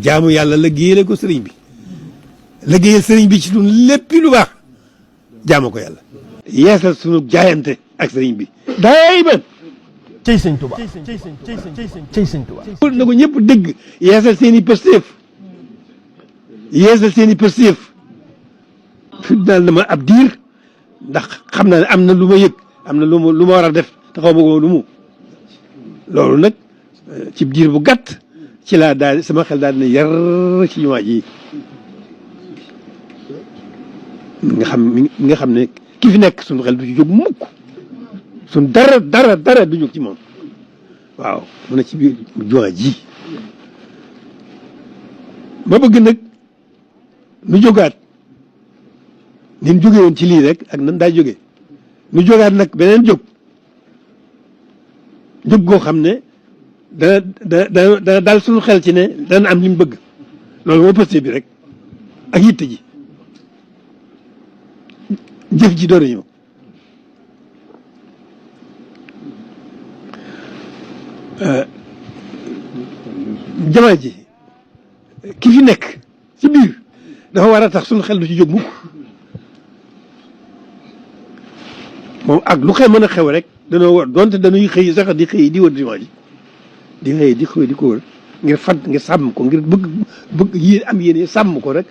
jaamu yàlla liggéeyale ko sëriñ bi liggéeyal sëriñ bi ci dun lépp lu baax jaamu ko yàlla yeesal sunu jaayante ak sëriñ bi dayman cey sëñ Tuba cey sëñ Tuba na ko ñëpp dégg yeesal seen i pësteef fi daal na ma ab diir ndax xam naa ne am na lu ma yëg am na lu ma war a def te xaw ma ko lu mu loolu nag ci diir bu gàtt ci laa daal sama xel daal dina yar ci jumaa ji nga xam ne ki fi nekk suñu xel du ci jóg mukk suñ dara du jóg ci moom waaw mu ne ci biir jumaa ji ma bëgg nag nu jógaat ni ñu jóge woon ci lii rek ak nan daa jóge nu jógaat nag beneen jóg goo xam ne dana daal suñu xel ci ne dana am li mu bëgg loolu moo posté bi rek ak yitte ji jëf ji door a ñëw jamaa ji ki fi nekk ci biir dafa war a tax suñu xel du ci jóg mukk moom ak lu xew mën a xew rek danoo war donte dañuy xëy sax di xëy di wër jumaa ji di xëy di ko wër ngir sàmm ko ngir bëgg yi am yéene sàmm ko rek